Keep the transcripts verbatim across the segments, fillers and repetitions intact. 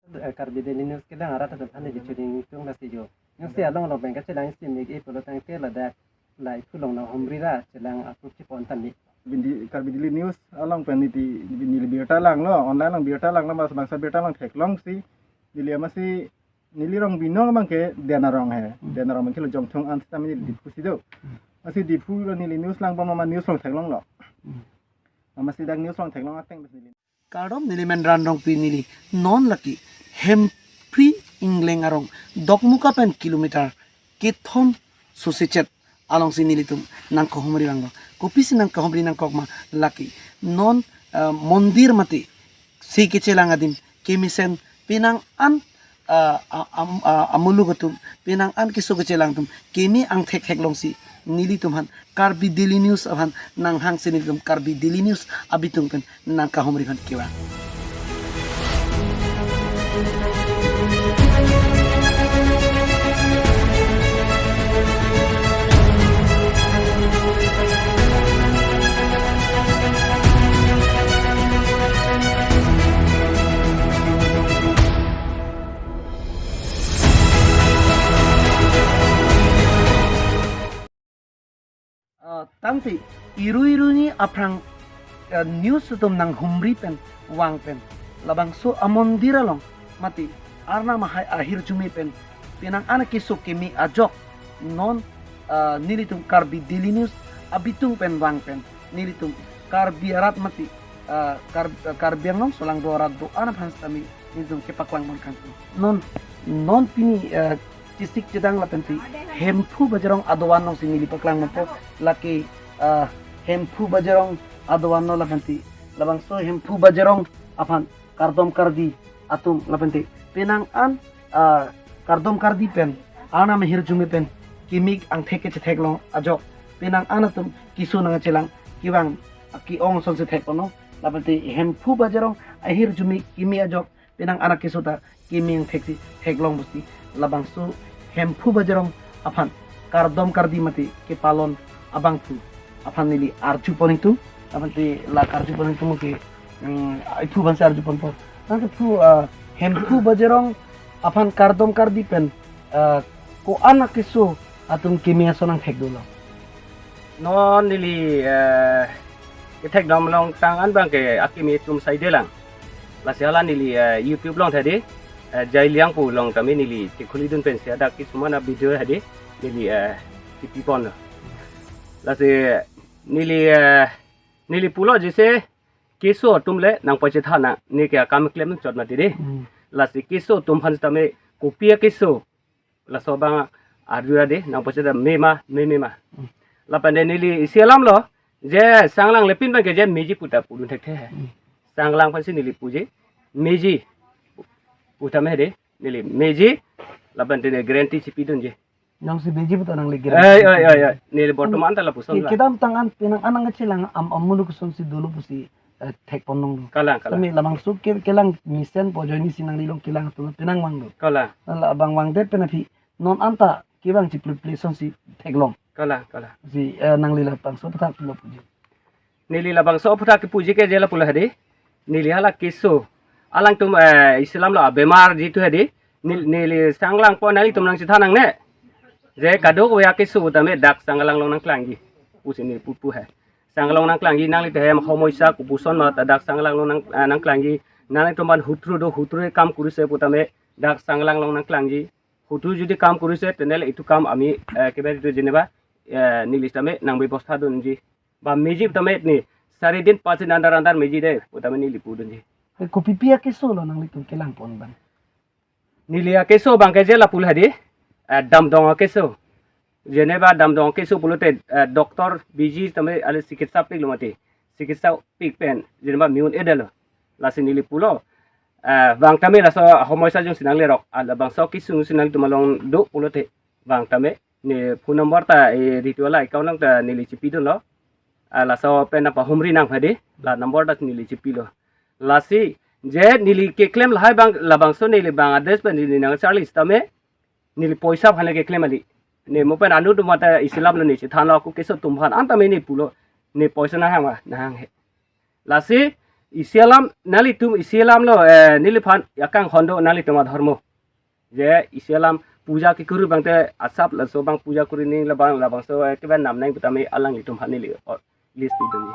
Eh, Karbi Daily News kelang arat atum aphan neli chuding tung lasi jo. News si along along pen kachelang isi mik e pulo tangte ladak lai thu along nanghumri ra chelang approve chepon tami. Bindi Karbi Daily News along pen niti neli birta langlo, online along birta langlo, mas bangso birta lang theklongsi neli amatsi neli rong binong abangke Dena rong he. Hmm. Dena rong abangke lo Jongthong an sitame neli Diphu si do. Hmm. Amatsi Diphu lo neli news lang pama news along theklonglo. Hmm. Amatsi dak news along theklong ateng bes neli. Kardom, neli men Ran Rongpi, neli non lake Hemphu Ingleng arong, Dokmoka pen kilometer kethom sosechet alongsi nelitum nangkahumri vanglo. Kopisi nangkahumri nangkok ma lake non, eh, mondir mate si kechelang adim kemesen penang an, ah, ah, am-, ah, amuluk atum, penang an keso kechelang atum keme angthek theklongsi nelitum aphan Karbi Daily News aphan nanghangsi nelitum Karbi Daily News abitung pen nangkahumri aphan kevang. Ah, tangte iru iru ni aphrang, ah, news atum nanghumri pen vang pen labangso amondir along mate Arnam ahai ahirjume pen penang an keso keme ajok non, ah, nelitum Karbi Daily News abitung pen vang pen nelitum Karbi arat mate, ah, Kar-, Karbi Anglong solangdo arat do-an aphan sitame nelitum kepaklang pon kangtung. Non, non pini, ah, chesik chedang lapen ti Hemphu Bajarong adovan alongsi neli paklang mapo lake, ah, Hemphu Bajarong adovan along lapen ti labangso Hemphu Bajarong aphan kardom kardi atum lapen ti penang an, ah, kardom kardi pen Arnam ahirjume pen keme angthek kechethek long ajok penang an atum keso nangchelang kevang ke-ong asonsi thek kono lapen ti Hemphu Bajarong ahirjume keme ajok penang an keso ta keme angthek si theklong pusi labangso Hemphu Bajarong aphan kardom kardi mate kepalon abangphu aphan neli arju pon ingtung, aphan ti la karju pon ingtung ke, mm, iphu aphansi arju ponpo. Nang ke phu, ah, Hemphu Bajarong aphan kardom kardi pen, ah, ko-an akeso atum keme ason nangthek dolo. Non neli, eh, kethekdam along tang an abangke akeme atum saidelang. Lasi hala neli, eh, YouTube along tadi, eh, Jai Liang pu along tame neli kekhulidun pensi hadak kisuman avideo tadi neli, eh, kepi ponlo. Lasi neli, eh, neli pulo jese keso atum le nangpachethan nang, ne ke akam klem chot mati dei. Hmm. Lasi keso atum aphan sitame kopi akeso laso abang arju ra dei, nangpachethan mema, meme ma. Hmm. Lapen dei neli isi alamlo, je sanglang le pin abangke je meji puta pudun thekthe. Hmm. Sanglang aphansi neli puji, meji puta me dei, neli meji, lapen dei ne guarantee chepidunji. Nangsi meji puta nangli guarantee. Ai, ai, ai, ai. Neli bortoman ta lapuson ke-, la. Kedamtang an penang an nangchelang am-, amuluk asonsi dolo pusi, eh, thek pon nong. Kalang, kalang. Tame labangso ke-, kelang mesenpo ajoine si nangli along kelang atum penang vanglo. Kalang. Labang vangdet pen aphi non anta kevang chipluple asonsi theklong. Kalang, kalang. Si, eh, nangli labangso aphuthak lo puji. Neli labangso aphuthak kepuji ke je lapulo hadi. Neli hala keso. Alangtum, eh, isi alamlo abemar jitu hadi. Nel-, neli sanglang pon nanglitum nangchethan nangne. Je kadokave akeso tame dak sanglang along nangklangji pusi neli pupu he. Sanglang along nangklangji nangli tehem homoisa kopuson ma ta dak sanglang along nang, eh, nangklangji. Nanglitum aphan hutru do hutru kam kurise putame dak sanglang along nangklangji. Hutru jodi kam kurise tenle itu kam ami, eh, kebe itu jeneba, eh, neli sitame nangbebosta dunji. Ba meji tame ne sari din pas din andar andar meji dei, putame neli pudunji. Eh, kopipi akeso lo nanglitum kelang pon abang? Neli akeso abangke je lapulo hadi, eh, damdong akeso. Jeneba damdong akeso pulote, eh, doctor biji tame ale sikitsa piklo mati. Sikitsa pik pen, jeneba miun edelo. Lasi neli pulo, eh, vang tame laso homoisa jongsi nanglerok, ah, labangso kesung si nangtum along do pulote vang tame ne phone number ta, eh, ritual account nang ta neli chepidunlo. Ah, laso pen nangpahumri nang hadi, la number ta neli chepilo. Lasi je neli keklem lahai abang, labangso neli Bangladesh pen neli nangcharli sitame neli poisa aphan le keklem kali. Ne mo pen anu do mata isi alamlo ne chethanlo ako keso atum aphan anta me ne pulo ne poisa nanghang ma nanghang he. Lasi Isi alam nanglitum isi alam lo, eh, neliphan akang hondo nanglitum adhormo. Je isi alam puja kekuri abang te asap laso abang puja kuri ning labang labangso, eh, keba nam nang putame alanglitum aphan neli, oh, list pidunji.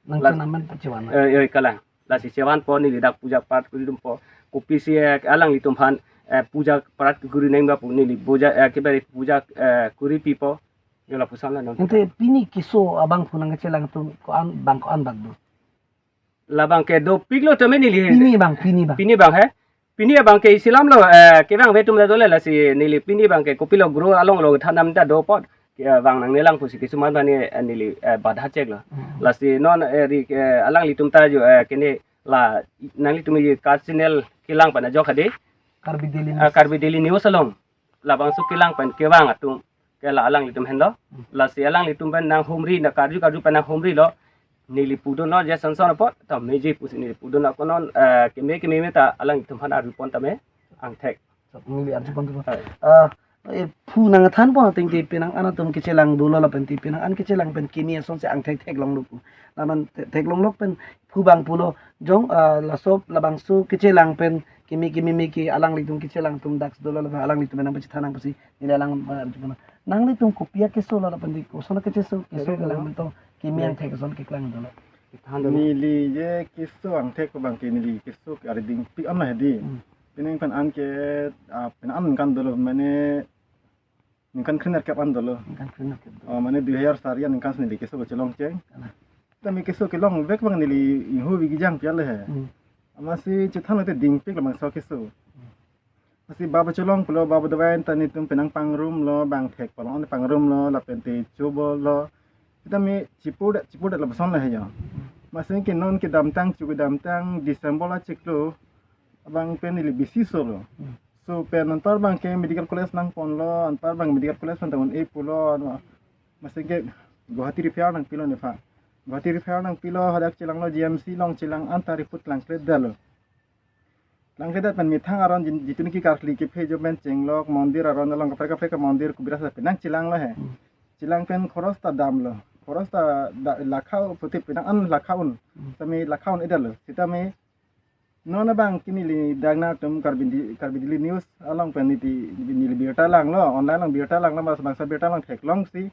Nang Las- Chonam pen pachevan. Eh, eh, kalang. Lasi chevanpo neli dak puja parat kuri atumpo. Kopisi, eh, alanglitum aphan, eh, puja parat kuri nang ba pu neli puja, eh, keba puja, eh, kuri pipo. Yo lapuson la non. Ante pini keso abang pu nangkachelang atum ko-an abang ko-an bak do? Labang ke dopik lo tame neli. Pini abang, pini abang. Pini abang he. Pini abang ke isi alam lo, eh, kevang ve atum ta dole lasi neli pini abang ke kopilo gro along lo thanam ta do apot. Ke vang nangnelang pusi kesuman bani, eh, neli, eh, badha chek lo. Hmm. Lasi non, eh, ri, eh, alanglitum ta jo, eh, kene la nanglitum ye ka channel kelang pen ajok hadi. Karbi Daily Ah, News. Karbi Daily News along. Labangso kelang pen kevang atum ke la alanglitum henlo. Hmm. Lasi alanglitum pen nanghumri na karju karju pen nanghumri lo. Neli pudun lo je sonson apot ta meji pusi neli pudun lo konon, eh, keme keme me ta alanglitum aphan arjupon tame angthek. So, neli arjupon tu. Hai. Eh, eh, phu nangthanpon ateng ke penang an atum kechelang dolo lapen te penang an kechelang pen keme asonsi angthek theklonglo pu. Lapen te-, theklonglo pen phu abang pulo jong, eh, laso labangso kechelang pen keme keme me ke alanglitum kechelang atum dak dolo lapen alanglitum nangpachethan nang pusi neli alang, eh, arjupon. Nanglitum kopi akeso lo lapen te koson akeso, keso Keso kelang lo. Pen to keme Ne. angthek ason keklang dolo. Kethan dolo. Neli je keso angthek abang ke neli keso ke ari dingpik an hadi. Hmm. Penang pen an ke, ah, penang an kan dolo mane ningkan krenerkep an dolo. Ningkan krenerkep dolo. Oh, mane dui hajar sari an ningkan si neli keso kechelong cheng. Alah. Tame keso kelongvek abang neli ingho vi kejang pi ale he. Hmm. Amatsi chethan lote dingpik labangso keso. Hmm. Amatsi baba chelong pulo, baba dovai ta netum penang pangrum lo, bang thek palong pangrum lo, lapen te chobo lo. Tame chipudet, chipudet lapuson le he jo. Amatsi ke non kedamtang, chu kedamtang, December achiklo abang pen neli bisi solo. Hmm. So pen anpar abang ke medical college nangponlo, anpar abang medical college pen ta un-e pulo, ano. Amatsi ke Guwahati refer nangpilo nephan. Guwahati refer nangpilo, hadak chelanglo G M C along chelang anta report klangkledetlo. Klangkledet pen methang aron jin-, jitu niki karkli kephe jo pen chenglok, mondir aron along kaprek kaprek ke mondir kubira sa penang chelanglo he. Hmm. Chelang pen khoros ta damlo. Khoros ta da-, lakha pute penang an lakha un. Hmm. Tame lakha un-edetlo. Sitame non abang ke neli dagna atum Karbi Di-, Karbi Daily News along pen neli, neli birta langlo, online along birta langlo, mas bangso birta lang theklongsi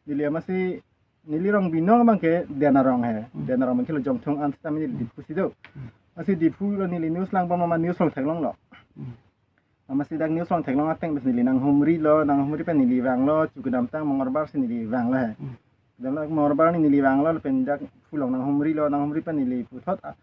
neli amatsi neli rong binong abang ke Den Arong he. Hmm. Den Arong abang ke lo Jongthong an sitame neli Diphu si do. Hmm. Amatsi Diphu lo neli news lang abang ma news along theklonglo. Hmm. Amatsi dak news along theklong ateng pen neli nanghumri lo, nanghumri pen neli vanglo, chu kedamtang Mongolbar si neli vanglo he. Hmm. Kedamtang Mongolbar ni neli vanglo, lapen dak phu along nanghumri lo, nanghumri pen neli puthot, ah,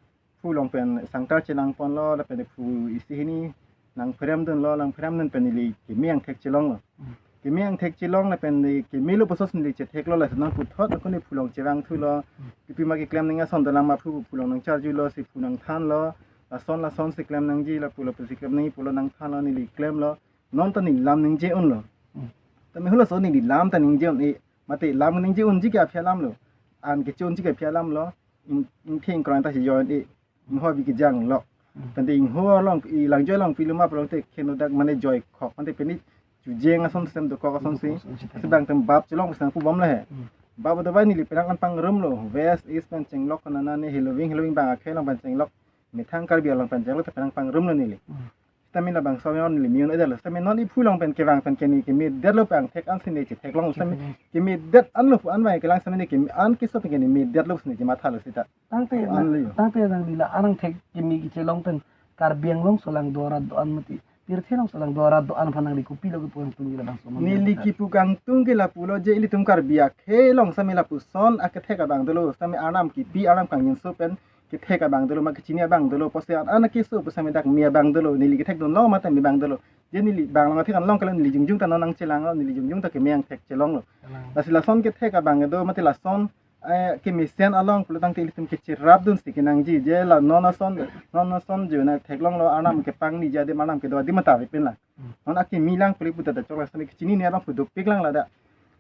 phu along pen sangtar chelangponlo, lapen phu isi hini nangpheremdunlo, nangpheremdun pen neli keme angthek chelonglo. Hmm. Keme angthek chelong lapen neli kemelo puso si neli chetheklo, lason nang puthot ako ne phu along chevangthulo. Hmm. Kopima keklem nangji ason dolang ma phu, phu along nangcharjulo, si phu nangthanlo, lason lason si klem nangji, lapu lapu si klem nangji pulo nangthanlo, neli klemlo. Non ta neli lam ningje unlo. Hmm. Tame halaso neli lam ta ningje un-e, mate lam ningje unji ke aphi alam lo. An keche unji ke aphi alam lo. Ing, ingtheng kroi ta si join e. Ingho vi kejang lo. Hmm. Tangte ingho along, i lang joi along pilo ma pulote kenodak mane joikhok. Mate pini chujeng ason sem dokok asonsi. Dokok asonsi. Sibang tem bap chelong sang pu bom le he. Hmm. Bap dovai neli penang an pangrumlo. West, East pen chenglok kanana ne heloving, heloving bang akhei along pen chenglok. Methang Karbi along pen chenglok te penang pangrumlo neli. Hmm. Sitame labangso ayon neli mi un-edetlo. Sitame non iphu along pen kevang pen kene kemedetlo pen angthek ansi ne chetheklong. Sitame kemedet anlo pu an vang kelang sitame ne keme an keso pen kene medetlo si ne chemathalo sita. Tangte na, An liyo. Tangte nangli la an angthek keme kechelong pen Karbi Anglong aso lang do-an rat do-an mati. Pirthe along aso lang do-an rat do-an aphan nangli kopilo kepu kangtung ke labangso. Neli kepu kangtung ke lapulo je ilitum Karbi akhei along sitame lapuson akethek abang dolo. Sitame arnam kipi arnam kangjinso pen kethek abang dolo, ma kechini abang dolo, pusi an an keso pu sitame dak me abang dolo, neli kethekdunlo mate me abang dolo. Je neli bang along athek an long kalo neli jongjong ta non nangchelanglo, neli jongjong ta keme angthek chelonglo. Kalang. Lasi lason kethek abang do, mate lason, eh, kemesen along pulo tangte ilitum kecherapdun si kenangji, je la non ason, non ason je na theklonglo arnam kepangni je adim arnam kedo adim mata avepin la. Hmm. Non akimi lang puli puta ta chokla sitame kechinine abang pu dopik lang ladak.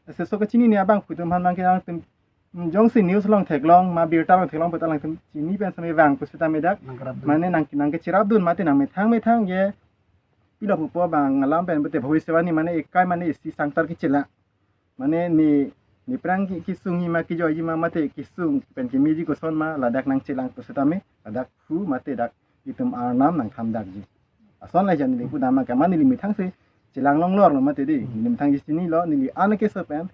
Lasi laso kechinine abang pu atum aphan abang ke nangtum Hmm, jongsi news along theklong, ma birta along theklong, birta along them chini pen sitame vang pusitame dak. Nangkerapdun. Mane nang, nangkecherapdun mate nangmethang methang je. Pilo pupo bang alam pen bete bhavishyavani mane ekai mane isi sangtar kechela. Mane ne Nephrang ki-, kesung hima, kejoiji ma, mate kesung pen kemeji koson ma, ladak nangchelang pusitame, ladak phu mate dak itum arnam nangthandakji. Ason laji neli pudam ma kama neli methang si chelang longlor lo mate di. Neli methang si chinilo, neli an keso pen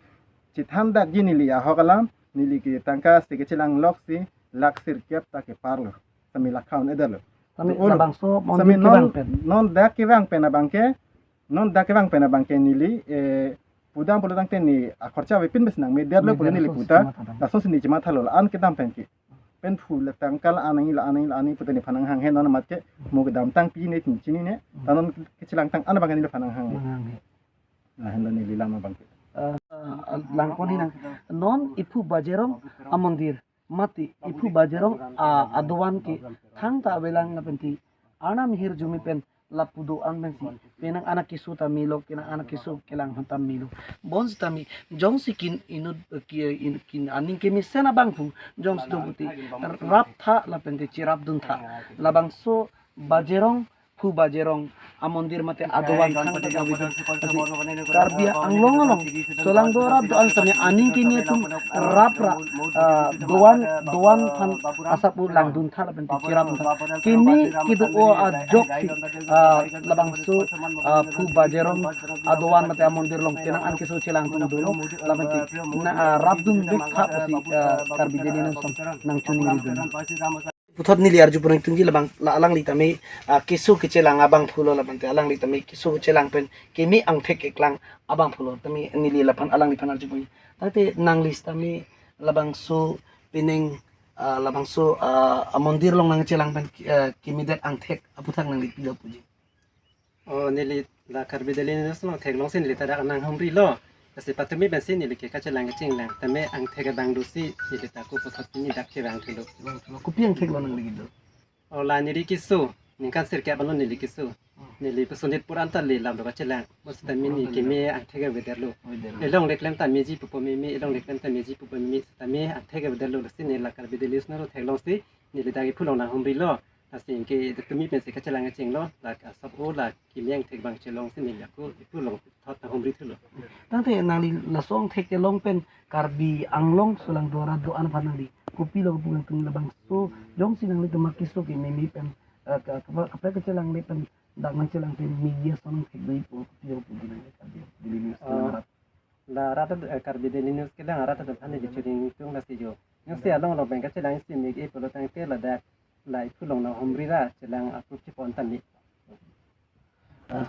chethandakji neli ahok alam, neli ke tangka si kechelang lok si lakh sirkep ta keparlo. Sami lakh un-edetlo. Sami To olo. labangso Sami mondir non, kevang pen. non dak kevang pen abangke, non dak kevang pen abangke neli, eh, pudam pulo tangte ne akhorcha avepin bes nangmedetlo Ne pule neli laso puta. Sima tadang. Laso si ne chematha lo la-an kedam pen ke. Pen phu le tangka la-an nangji, la-an nangji, la-an nangji puta nephan nanghanghe, non amat ke mo kedamtang pine tin chinine. Hmm. Ta non kechelangtang an abangke neliphan nanghanghe. Nanghanghe. Lahenlo neli lam abangke. Eh, eh, langkoni nang. Non iphu Bajerong amondir mate iphu Bajerong a, adovan ke thangta avelang lapen ti arnam hirjume pen lapu do-an pensi penang an keso ta melo, penang an keso kelang aphan ta melo. Bonsitame jongsi kin inut, eh, ki, in, kin aning kemesen abangphu jongsi do puti raptha lapen te cherapduntha. Labangso Bajerong, phu Bajerong amondir mate adovan thangta kavidun. Lasi Karbi Anglong along chelang do rap do-an sitame aning keme atum rap ra, ah, dovan, dovan aphan asap u langduntha lapen te cherapduntha. Keme kedo-o ajok si, ah, labangso, ah, phu Bajerong adovan mate amondir along penang an keso chelang atum dolo lapen te na, ah, rapdunvek tha pusi, ah, Karbi Daily News ason nangchiningridun. Puthot neli arju pon nangtungji labang la alangli tame, ah, keso kechelang abangphu lo lapen te alangli tame keso kechelang pen keme angthek keklang abangphu lo tame neli laphan alangliphan arju pon. Tangte nangli sitame labangso penang, ah, labangso, ah, amondir along nangchelang pen, ah, kemedet angthek aputhak nangli pilo puji. O, neli la Karbi Daily News along theklongsi neli ta dak nanghumrilo. Lasi patumi pensi neli ke kachelang kachinglang tame angthek abang dosi neli ta ko puthot pini dak kevang thulo. Kopi angthek lo nangli kedo? O, la neli keso, ningkan sirkep anlo neli keso. Hmm. Neli pesonit pur anta le lam do kachelang. Mo sitame ne keme angthek avedetlo. Avedetlo. Elongle klem ta meji pupo meme, elongle klem ta meji pupo meme, sitame angthek avedetlo. Lasi neli la Karbi Daily News naro theklongsi neli dak iphu along nanghumrilo. Lasi anke dak tumi pensi kachelang kachinglo, la asap o la keme angthek abang chelongsi neli ako iphu along thot nanghumri thulo. Tangte nangli laso angthek kelong pen Karbi Anglong chelang do rap do-an aphan nangli kopilo pu nangtum labangso jongsi nanglitum keso kememe pen, eh, ka, ka, kaprek kachelang le pen dak nangchelang pen media ason angthek do-i pu kopilo pu di nangli Karbi Daily News Ah. kelang rap. La rat, eh, Karbi Daily News kelang rat aphan neli choningtung lasi jo. Jongsi along along pen kachelang isi me-e pulo tangte ladak la iphu along nanghumri ra chelang aprup chepon tame. Ah,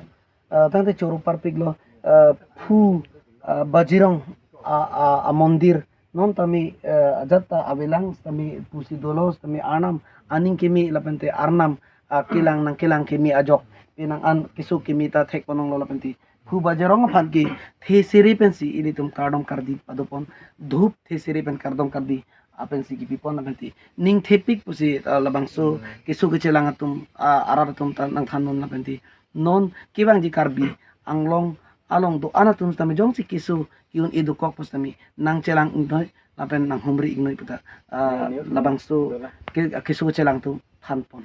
ah, tangte choro parpiklo, ah, phu, ah, Bajerong, ah, ah, amondir non tame, ah, ajat ta avelang tame pusi dolo tame arnam aning keme lapen te arnam, ah, kelang nangkelang keme ajok penang an keso keme ta thek ponlonglo lapen te phu Bajerong aphan ke thesere pensi ilitum kardom kardi padopon, dhup thesere pen kardom kardi apensi kipipon lapen te ning thepik pusi, ah, labangso keso kechelang atum, ah, arat atum ta nangthandun lapen te non kevangji Karbi Anglong along do-an atum tame jongsi keso ki-un-e dokok pusitame nangchelang ingnoi lapen nanghumri ingnoi puta, ah, labangso ke, keso kechelang atum thanpon.